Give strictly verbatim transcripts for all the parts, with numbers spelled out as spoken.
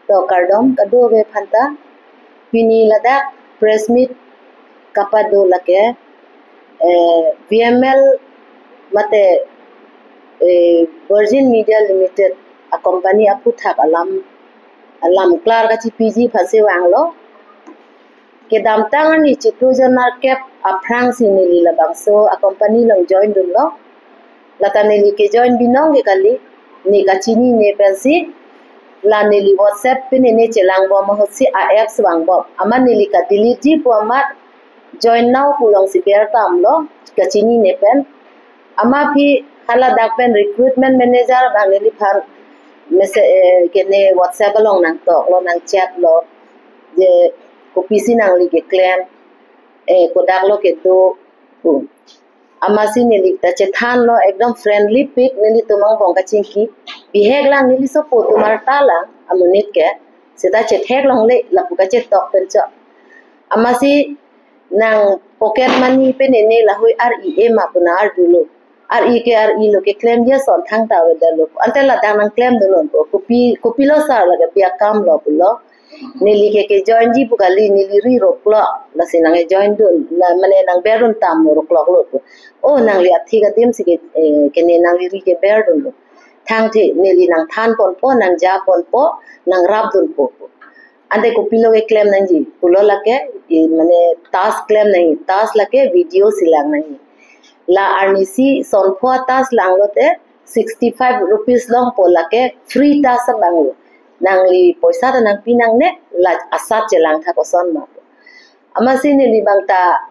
To kardom kadokave aphanta, pini ladak press meet kapado lake, eh, V M L mate, eh, Virgin Media Limited a company aphuthak alam, alam klar kachipiji aphansi vanglo. Kedamtang arni chiklo jon nerkep aphrangsi neli labangso a company along join dunlo. Lata neli kejoin binong ke kali, ne kachinine pensi, la neli WhatsApp pen ne chelangbom ahutsi a apps vangbom. Amat neli kadelete ji pu amat join now pu alongsi bertamlo, kachinine pen. Amat aphi haladak pen recruitment manager abang neliphan message, eh, kene WhatsApp along nangtoklo, nangchatlo. Je kopisi nangli keklem, eh, kodaklo kedo pu. Amatsi neli ta chethanlo, ekdom friendly pik, nelitum angbong kachingki. Bihek lang, neli sopo atum arta lang amonit ke. Seta chetheklongle, lapu kachetok pen chot. Amatsi nang pocket money pen ne lahui ar-i ema pu nang arjulo. Ar-i ke ar-ilo, keklem ason thangta avedetlo. Ante ladak nangklemdunnon pu. Kopi, kopilo sir, lake pi akam lo pulo. Neli ke kejoin ji pu kali, neli ri roklok. Lasi nangkejoin dun, la mane nangberdun tamlo, rokloklo pu. Oh, nangli athik adimsi ke, eh, kene nangli ri keberdunlo. Thangthe neli nangthanponpo, nangjaponpo, nangrapdunpo pu. Ante kopilo keklem nangji pulo lake, i mane task klem nangji, task lake video si lang nangji. La arnisi sonpho task langlote sixty five rupees longpo, lake free task abanglo. Nangli poisa ta nangpi nangne, la asat chelang tha koson ma. Amatsi neli abang ta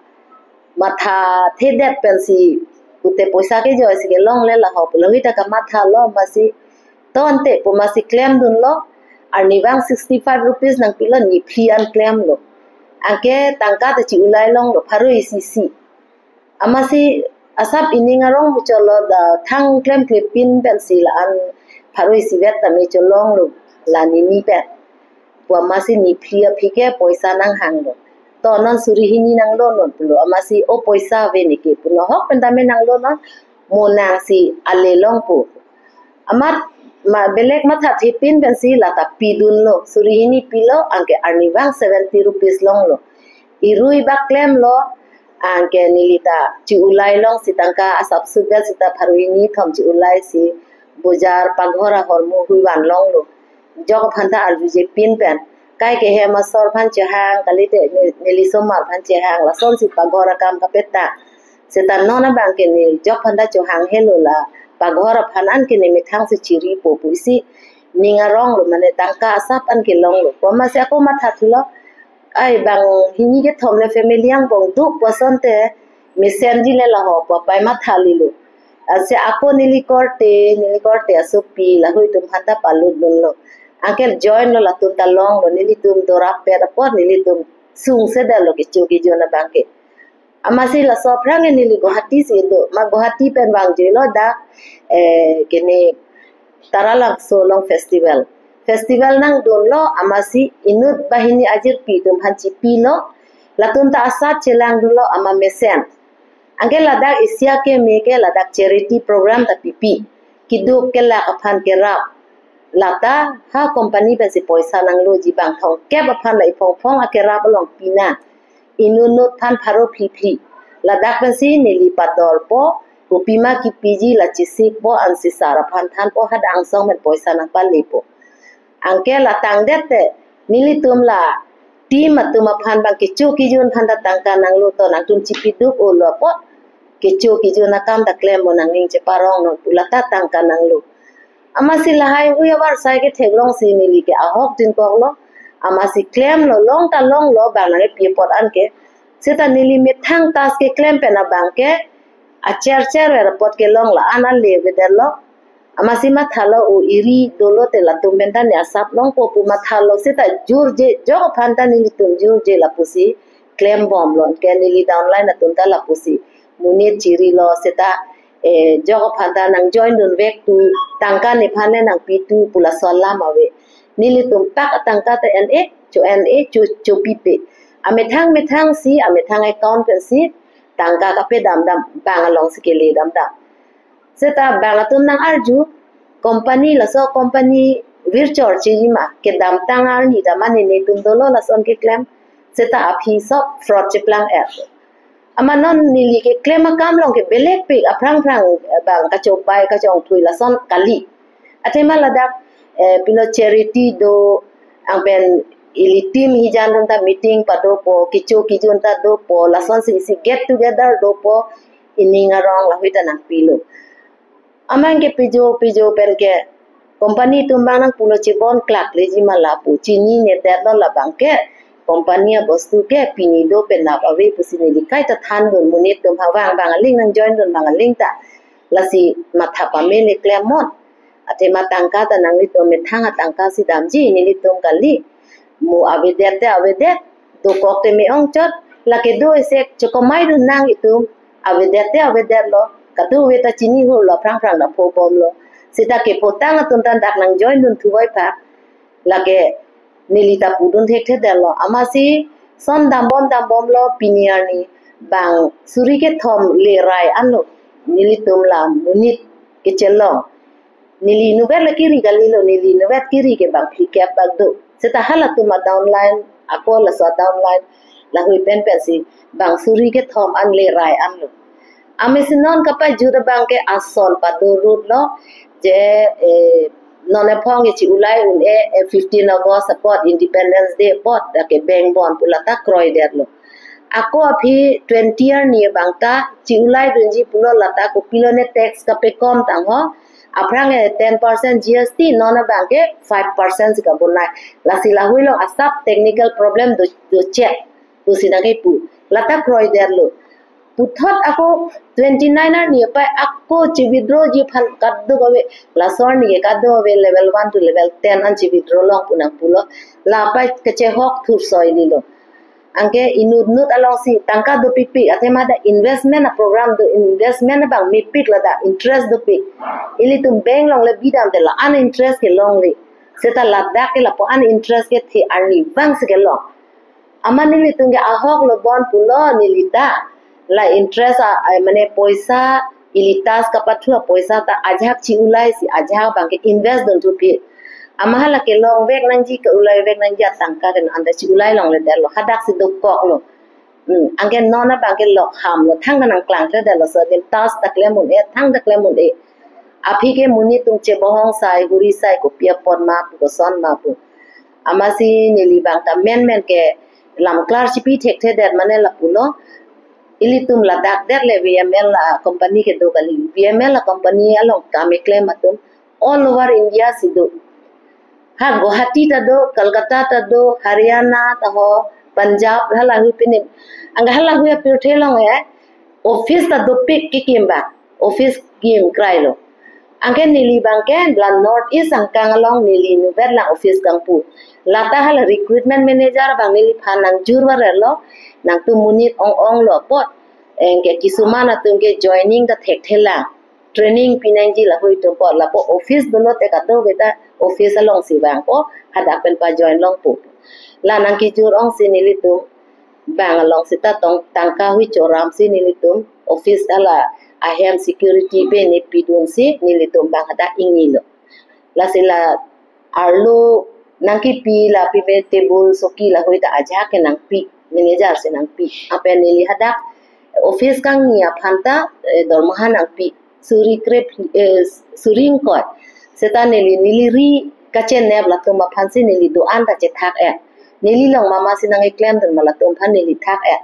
mathathedet pensi, pute poisa kejoisi kelongle laho pu lahei ta kamathalo, amatsi to ante pu amatsi klemdunlo. Arnivang sixty five rupees nangpilo, niphli an klemlo. Anke tangka ta chi-ulai longlo, pharo isi isi. Amatsi asap ining arong pu cholo, da thang klemkle pin pensi la-an pharo isivet tame cholonglo, la nini pen. Pu amatsi niphli aphi ke poisa nanghanglo. To non suri hini nanglonon pulo. Amatsi o poisa ave neke pu, nohok pen tame nanglonon, mo nangsi ale longpo. Amat ma belek mathathe pin pensi lata pidunlo. Suri hini pilo, anke arnivang seventy rupees longlo. Irui bak klemlo, anke neli ta chi-ulai longsi tangka asap suvel seta pharo hini thom chi-ulaisi bojar paghor ahormu huivan longlo. Jok aphan ta arjuje pin pen. Kaike hem asor aphan chehang, kalite ne-, neli osomar aphan chehang, lasonsi paghor akam kapeta. Seta non abang ke ne jok aphan ta chohanghelo, la paghor aphan anke ne methangsi chiripo pusi ning aronglo, mane tangka asap anke longlo. Pu amatsi ako mathathulo. Ai bang hini kethom le family angbong duk pu asonte mesenji le laho pu apai mathalilo. Ansi ako neli korte, neli korte asopi lahei atum aphan ta palutdunlo. Anke joinlo, latum ta longlo, nelitum dorap pet apot nelitum sungsedetlo kecho kejun abang ke. Amatsi laso aphrang neli Guwahati si do, ma Guwahati pen vangjuilo dak, eh, kene Taralangso along festival. Festival nangdunlo, amatsi inut banghini ajirpi atum aphan chipilo, latum ta asat chelangdunlo amat mesen. Anke ladak isi akeme ke ladak charity program ta pipi. Keduk kelak aphan kerap. Lata ha company pensi poisa nangloji, bang thomkep aphan la iphongphong akerap along pinang. Inut inut aphan pharo phli phli. Ladak pensi neli padorpo, kopima kepiji la chesikpo, ansi sir aphan thanpo, hadak angsong pen poisa nangpalepo. Anke la tangdet te, nelitum la team atum aphan bang kecho kejun aphan ta tangka nanglo, to nangtum chipi duk-olo apot kecho kejun akam ta klempo, nangning cheparongnon pu lata tangka nanglo. Amatsi lahai hui avarsai ketheklongsi neli ke ahok dinkoklo. Amatsi klemlo, long ta longlo, bang nangkepi apot anke. Seta neli methang task keklem pen abang ke achercher ver apot kelong, la-an ale avedetlo. Amatsi mathalo, o iri dolo te latum pen ta ne asap longpo pu mathalo, seta jurje jok aphan ta nelitum jurje lapusi klembomlo. Anke neli downline atum ta lapusi monit chirilo, seta, eh, jok aphan ta nangjoindunvek tu, tangka nephan le nangpi tu pu laso alam ave. Nelitum tak atangka ta en-e, cho-en-e, cho, chopipe. Amethang methangsi, amethang account pensi tangka kapedam dam, bang alongsi kele dam dam. Seta bang atum nang arju, company, laso company virchor chejima, kedamtang arni ta mane netum dolo lason keklem, seta aphi sok fraud cheplang-et. Amat non neli keklem akam along ke belek pik, aphrang phrang, eh, bang kachobai kachongthui lason kali. Athema ladak, eh, pilo charity do, anpen ili team hijan dun ta meeting padopo, kecho kejun ta dopo, lasonsi isi get together dopo, ining arong lahui ta nangpilo. Amat ke pijo pijo pen ke company atum abang nangpulo chebon klak leji ma lapu, chinine detlo labang ke company abostu ke pini do penap ave pusi neli kaita thandun, monit atum ha vang bang aling nang join dun bang aling ta. Lasi matha pame le klem mon. Athema tangka ta nanglitum methang atangka si damji nelitum kali. Mo avedet te avedet, dokok te me-ong chot, lake do esek chokomai dun nang itum, avedet te avedetlo, kadokave ta chini hurlo, aphrang phrang ta pho bomlo. Seta kepotang atum ta dak nang join dun thuvoi pha, lake neli ta pudun thekthedetlo. Amatsi son dambom dambomlo, pini arni bang suri kethom lerai anlo nelitum la monit kechelong. Neli inutvet le kiri kalilo, neli inutvet kiri ke bang phlikep bak do. Seta halatum adownline, ako laso adownline, lahui pen pensi bang suri kethom an lerai anlo. Amatsi non kapajut abang ke ason pado rut lo, je, eh, non ephong ke chi-ulai un-e, eh, fifteen August apot, Independence Day apot, lake beng bon pu lata kroidetlo. Ako aphi twenty arni abang ta chi-ulai dunji pulo, lata kopilo ne tax kapekom tang ho. Aphrang e ten percent G S T, non abang ke five percent si kabonai. Lasi lahui along asap technical problem do, do check. Pusi nangkepu. Lata kroidetlo. Puthot ako twenty-nine arni apai ako chi-withdraw ji aphan kadokave, laso arni ke kadokave level one to level ten an chi-withdraw long pu nangpulo. Lapai kechehok thur soi nilo. Anke inut nut alongsi tangka dopikpik, athema dak investment aprogram do, investment abang mepik, ladak interest dopik. Ilitum bank along le bidam te la-an interest kelongle. Seta ladak ke lapu-an interest kethe arni vangsi kelong. Amat nelitum ke ahok lo bon pulo neli ta. La interest a, a, mane poisa, ili tax kapathu apoisa ta ajahak chi-ulai si ajahak abang ke invest dun thupik. Amat hala kelongvek nangji, ke-ulaivek nangji atangka ke non anta chi-ulai longledetlo, hadak si dokoklo. Hmm, anke non abang ke lok hamlo, thangta nangklangthedetlo, so adim tax ta klem un-e, thangta klem un-e. Aphi ke monit atum chebohong sai, huri sai, kopi apot ma pu, koson ma pu. Amatsi neli abang ta menmen ke lamklar chipi thekthedet mane lapulo. Ilitum ladak det le V M L a company kedo kali. V M L a company along kam keklem atum all over India si do. Ha Guwahati ta do, Kolkata ta do, Haryana ta ho, Punjab, halahui pini. Anke halahui apirthe along e, office ta dopik kekim abang, office kim krailo. Anke neli abang ke la North East angkang along neli inutvet lang office kangpu. Lata hala recruitment manager abang neliphan nangjur varlo, nangtum monit ong-ong lo apot. Anke kisuman atum ke joining ta thekthelang. Training pinangji lahui atum apot, lapu office dolo te kadokave ta office alongsi vangpo, hadak pen pajoin longpo. La nangkejur ongsi nelitum bang along seta tong tangka hui choramsi nelitum office hala ahem security pen ne pidunsi nelitum bang hadak ingnilo. Lasi la arlo nangkepi la pime table soki lahui ta ajahak ke nangpi, manager si nangpi. Anpen neli hadak office kangni aphan ta, eh, dormaha nangpi. Suri krep, eh, suri ingkoi. Seta neli, neli ri kachenep latum aphansi neli do-an ta chethak-et. Neli along mama si nangkeklem dun ma latum aphan neli thak-et.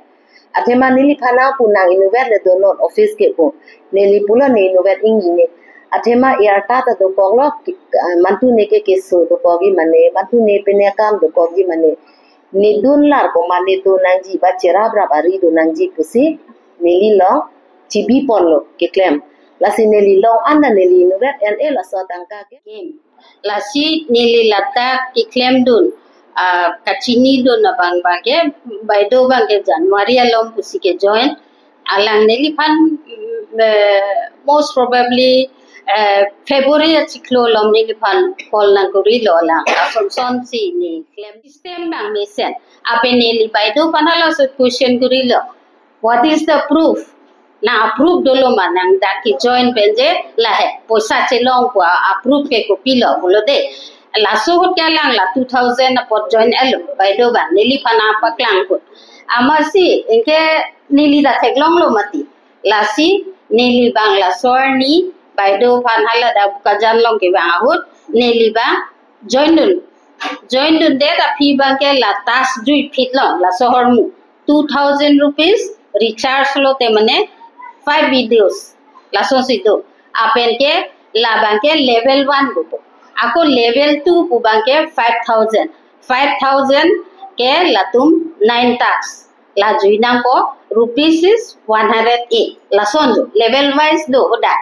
Athema neliphan nangpu nang inutvet le do non office ke pu. Neli pulo ne inutvet ingnine. Athema arta ta dokoklo, ki-, ah, mantu ne ke keso dokokji mane, mantu ne pine akam dokokji mane. Ne dunlar ko mane do nangji ba cherap rap ari do nangji pusi neli along chibi ponlo keklem. Lasi neli along anta neli inutvet en-e laso atangka ke. Lasi neli ladak keklem dun, ah, kachini dun abang abang ke, baido abang ke January along pusi kejoin. Alang neliphan, mm, eh, most probably, eh, February achiklo along neliphan call nangkorilo alang. Asonson si ne klem system nangmesen. Anpen neli baido aphan halaso question korilo. What is the proof? Nang a-proof dolo ma nang dak kejoin pen je lahei poisa chelong pu a-proof ke kopilo pulo de. Laso ahut ke alang la two thousand apot join elo, baido abang neliphan apaklang ahut. Amatsi anke neli ta theklonglo mati. Lasi neli abang laso arni baido aphan hala da Bokajan along kevang ahut neli abang join dun. Join dundet aphi abang ke la TASC juiphit along, laso ahormu two thousand rupees recharge lote mane five videos lasonsi do. Lapen ke la abang ke level one pupo. Ako level two pu abang ke five thousand. Five thousand ke latum nine tasks. La jui nangpo rupees is one hundred eight. Lason do. Level wise do hoda.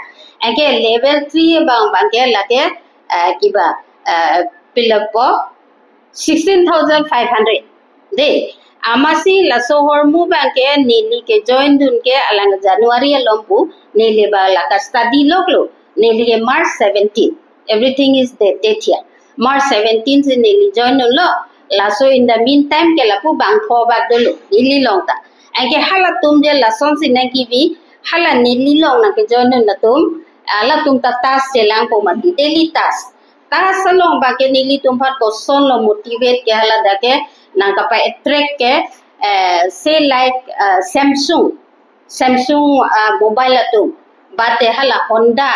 Anke level three abang abang ke lake, eh, kiba, eh, pilakpo sixteen thousand five hundred. De, amatsi laso ahormu abang ke neli kejoin dun ke alang January along pu, neli abang la ka-study loklo. Neli ke March seventeen. Everything is dated here. March seventeen si neli join dunlo. Laso in the meantime ke lapu bangpho bak dolo neli along ta. Anke halatum je lasonsi nangkebi, hala neli along nangkejoin dun atum, halatum ta TASC chelangpo mati, daily TASC. TASC along abang ke nelitum aphan kosonlo motivate ke hala da ke nangkapa-attract ke, eh, say like, eh, Samsung, Samsung, ah, mobile atum, bate hala Honda,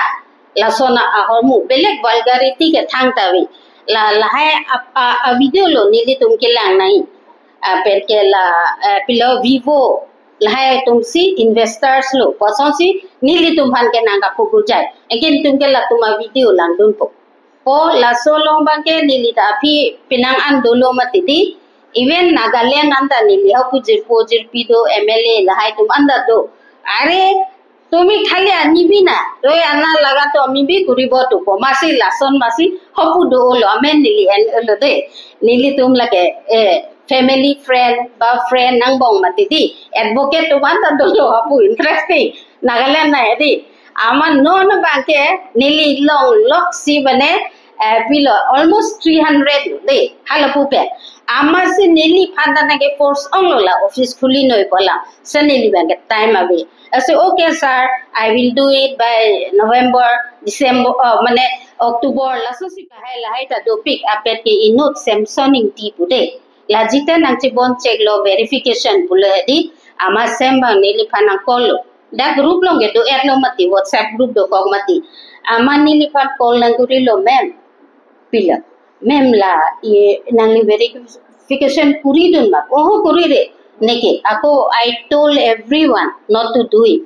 lason ahormu, belek vulgarity ke thangta ave. La lahai a, a, a video lo nelitum kelang nai. Lapen ke la, eh, pilo Vivo, lahai atumsi investors lo, kosonsi nelitum aphan ke nangkapugujai. Anke netum ke latum a video langdunpo. Po laso along abang ke neli ta aphi penang an dolo mati di. Even Nagaland anta neli hapu jirpo jirpi do, M L A lahai atum anta do. Are, tumi khali ani bi na, roi ana laga to ami bi kuribo tu po. Amatsi lason amatsi hapu dolo, amen neli en-olo de. Nelitum lake, eh, family friend, ba friend nangbong mati di. Advocate atum anta dolo hapu, interesting. Nagaland na di. Amat non abang ke neli longlok si mane, eh, pilo almost three hundred de, hala pu pen. Amatsi neliphan ta nangke-force onglo la office khuli noi pu alam. Si neli abang ke time ave. I say, "Okay, sir, I will do it by November, December, oh, mane October." Lasonsi lahai lahai ta dopik, apet ke inut Samson Ingti pu de. La jita nangchibon check lo verification pulo di, amat SEM abang neliphan nang-call lo. Dak group along ke do-etlo mati, WhatsApp group dokok mati. Amat neliphan call nangkurilo, "Ma'am," pilo. "Ma'am, la, ye, nangli verification kuri dun ma?" "Oho, kuri re." "Neke, ako, I told everyone not to do it.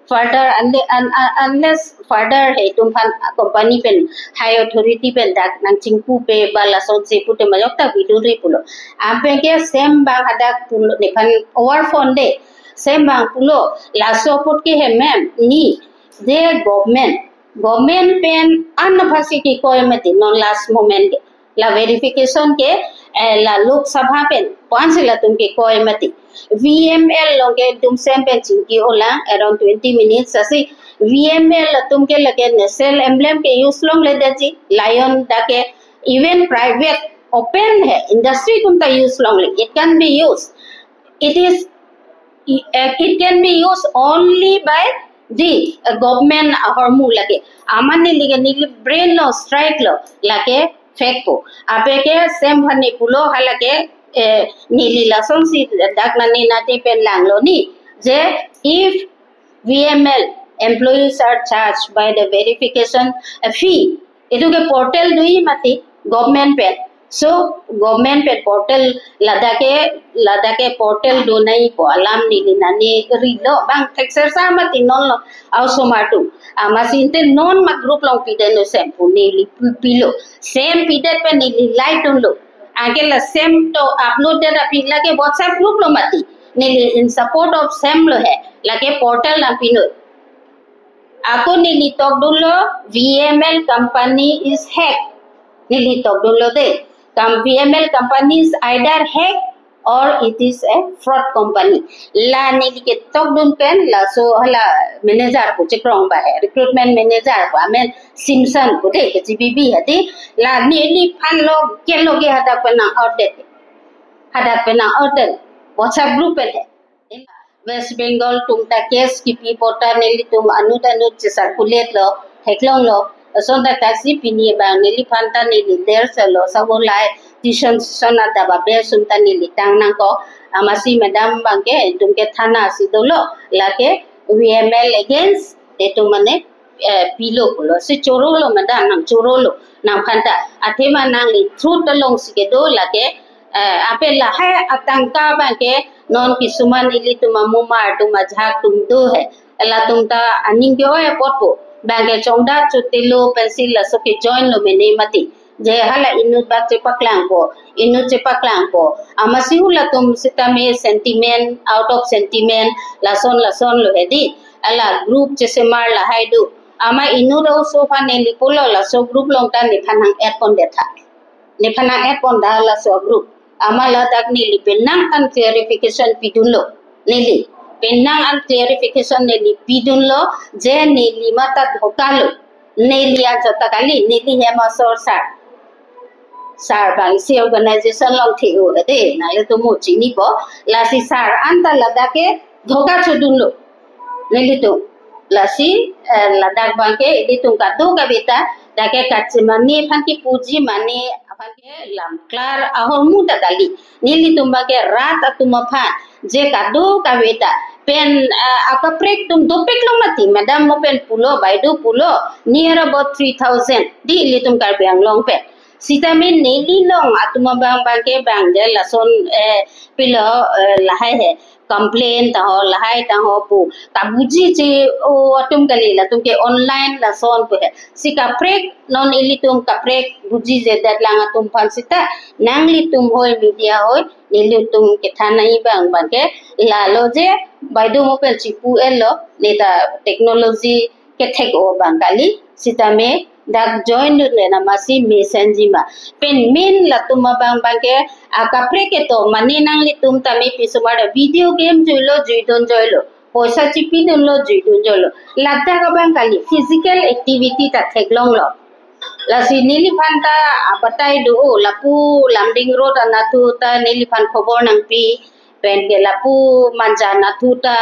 Further, unle-, un-, un-, unless further he itum aphan company pen, high authority pen dak nangchingpupe, ba lasonsi pute majok ta biduri," pulo. Anke SEM abang hadak pulo, nephan over phone de. SEM abang pulo, "Laso apot ke he ma'am, ni, je government, government pen an aphansi kekoi mati, non last moment ke. La verification ke, eh, la Lok Sabha pen, pu-ansi latum kekoi mati. V M L along ke itum SEM pen chingki-olang, around twenty minutes, lasi V M L atum ke lake national emblem ke use longledetji, lion dak ke, even private, open he, industry atum ta use longle, it can be used. It is, uh, it can be used only by the, uh, government ahormu lake." Amat neli ke neli brain lo strike lo, lake fake po. Aphi ke SEM aphan ne pulo, halake, eh, neli lasonsi dak nani nati pen langlo ni, je if V M L employees are charged by the verification, uh, fee, itum ke portal do-i mati government pen. So, government pen portal ladak ke, ladak ke portal do nangji pu alam neli nani rilo, bang thekser sa mati non lo, aosomar atum. Amatsi ante non ma group along pidetlo SEM pu neli pi-, pilo. SEM pidet pen neli light dunlo. Anke la SEM to upload det aphi lake WhatsApp group lo mati. Neli in support of SEM lo he. Lake portal nangpi noi. Ako neli tokdunlo, "V M L company is hack." Neli tokdunlo de. Kam-, V M L company is either hack or it is a fraud company. La neli ketokdun pen, laso hala manager pu chekrong ba he, recruitment manager pu, amen Simpson pu de, K G B B hadi. La neliphan lo, ke lo ke hadak pen nang-order. Hadak pen nang-order. WhatsApp group pen he. West Bengal atum ta case kipi portal nelitum anut anut che-circulate lo, theklonglo. Lason ta taksi pini abang neliphan ta neli der selo, sabo lai tuition tuition adap aber sum ta neli tang nangkok. Amatsi madam abangke itum ke thana si dolo, lake V M L against itum mane eh, pilo pulo, si chorolo madam, nang chorolo nangphan ta. Athema nangli truth alongsi kedo lake, eh, ape lahai atangka abangke non kisuman ilitum amumar atum ajahak atum do he. Latum ta aning ke-oi apotpo. Abangke chongda chotelo pensi laso ke join lo mene mati. Je hala inut bak chepaklangpo, inut chepaklangpo. Amatsi hulatum sitame sentiment, out of sentiment, lason lason lo hedi. Hala group chesemar lahai do. Amat inut oso aphan neli pulo laso group along ta nephan nang-add pon detha. Nephan nang-add pon da laso group. Amat ladak neli penang an clarification pidunlo. Neli penang an clarification neli pidunlo, je neli mata dhokalo. Neli anchot ta kali, neli hem asor sir. Sir abang isi organization along the-o hedi, nanglitum chinipo. Lasi sir anta ladak ke dhoka chodunlo nelitum. Lasi, eh, ladak abangke ilitum kadokave ta, dak ke kachemane aphan kepuji mane aphan ke lam klar ahormu ta kali. Nelitum abangke rat atum aphan, je kadokave ta. Pen, eh, akaprek atum dopik long mati, madam mo pen pulo, baido pulo, near about three thousand. Di ilitum Karbi Anglong pen. Sitame neli along atum abang abangke abang je lason, eh, pilo, eh, lahai he. Complain ta ho, lahai ta ho pu. Kabuji che-o atum kali, latum ke online lason pu he. Si kaprek non ilitum kaprek buji jedat lang atum aphan sita nanglitum hoi media hoi nelitum kethan nangji abang abangke lalo je baido mo pen chipu-etlo, neta technology kethek-o abang kali, sitame dak join dunle na amatsi mesenji ma. Pen main latum abang abangke akaprek kedo mane nanglitum tame pisomar video game juilo, juidun juilo. Poisa chipidunlo, juidun juilo. Ladak abang kali physical activity ta theklonglo. Lasi neliphan ta abatai do-o, lapu Lumding Road anatthu ta neliphan khobor nangpi, pen ke lapu Manja anatthu ta,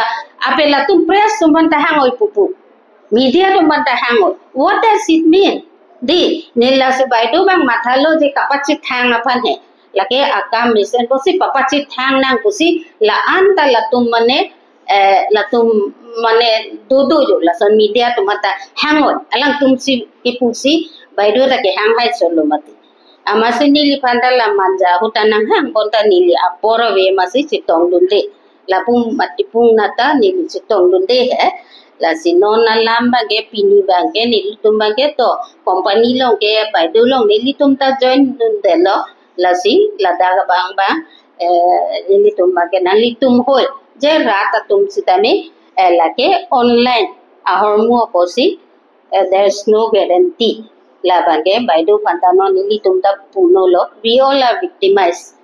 ape latum press atum aphan ta hang-oi pupu. Media atum aphan ta hang-oi. What does it mean? Di, neli laso baido abang mathalo je kapachethang aphan he. Lake akam mesen pusi papachethang nang pusi la-an ta latum mane, eh, latum mane dodo jo lason media atum aphan ta hang-oi. Alangtum si kepusi baido ta kehang hai solo mati. Amatsi neliphan ta la Manja ahut ta nanghang pon ta neli apor ave amatsi chetong dunde. Lapu Matipung nata neli chetong dunde he. Lasi non alam abangke pini abangke nelitum abangke to company along ke baido along nelitum ta join dundelo. Lasi ladak abang abang, eh, nelitum abangke nanglitum hoi je rat atum sitame, eh, lake online ahormu apotsi, eh, there is no guarantee. Labangke baido aphan ta non nelitum ta punolo. We all are victimized.